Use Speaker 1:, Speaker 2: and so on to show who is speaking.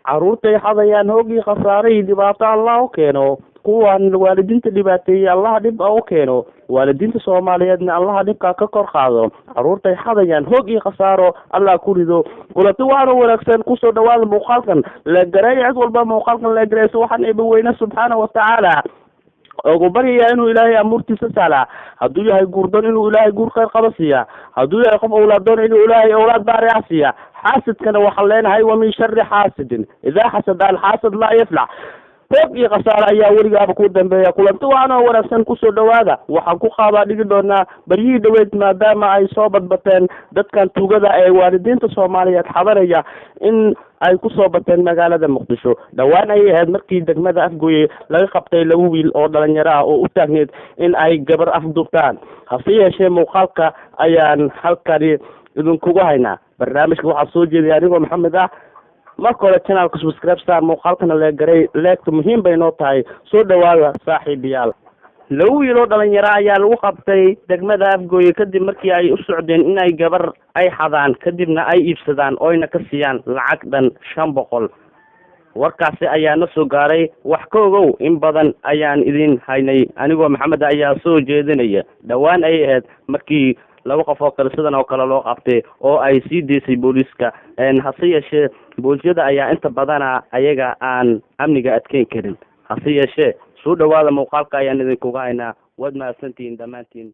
Speaker 1: Caruurtay xadayaan hoogii khasaare iyo dhibaato Allah u keeno. Kuwan waalidiinta dhibaateeyey Allaha dhib u keeno, waalidiinta Soomaaliyeedna Allaha dhibkaa ka kor qaado. Caruurtay xadayaan hoog iyo khasaaro Allah ku rido. Kulanti waana wanaagsan, kusoo dhawaada muuqaalkan leegareeya. Cid walba muuqaalkan leegareysa. Waxaan Eeba weyne subxaana watacaala ugu baryayaa inuu Ilaahay amuurtiisa sahlaa. Hadduu yahay guurdoon, inuu Ilaahay guur khayr qaba siiya. Hadduu yahay qof awlaadoon, inuu Ilaahay awlaad baaric siiya. Xaasidkana waxaan leenahay: wa min shari xaasidin idaa xasada, alxaasad laa yaflax. Hoog iyo khasaare ayaa weligaaba ku dambeeya. Kulanti wacan oo wanaagsan, kusoo dhawaada. Waxaan ku qaabaa dhigi doonaa baryihii dhaweyd, maadaama ay soo badbateen dadkan tuugada ee waalidiinta Soomaaliyeed xadanaya, in ay kusoo bateen magaalada Muqdisho. Dhowaan ayay ahayd markii degmada Afgooye laga qabtay laba wiil oo dhalinyaro ah oo u taagneed in ay gabar afduubtaan. Hase yeeshee, muuqaalka ayaan halkani idinkugu haynaa. Barnaamijka waxaa soo jeedaya anigoo Maxamed ah. Marka hore channelka subscribe saar, muuqaalkana leegaray. Leegta muhiim bay noo tahay. Soo dhawaada, saaxiibayaal. Laba wiil oo dhalinyaro ayaa lagu qabtay degmada Afgooye kadib markii ay u socdeen in ay gabar ay xadaan, kadibna ay iibsadaan oyna ka siiyaan lacag dhan 500. Warkaasi ayaa na soo gaaray. Wax ka ogow in badan ayaan idin haynay. Anigoo Maxamed ayaa soo jeedinaya. Dhowaan ayay ahayd markii laba qof oo kale sidan oo kale loo qabtay oo ay sii deysay booliiska. Hase yeeshee, boolisyada ayaa inta badana ayaga aan amniga adkeyn karin. Hase yeeshee, soo dhawaada, muuqaalka ayaan idinkuga haynaa. Waad mahadsantihiin dhammaantiin.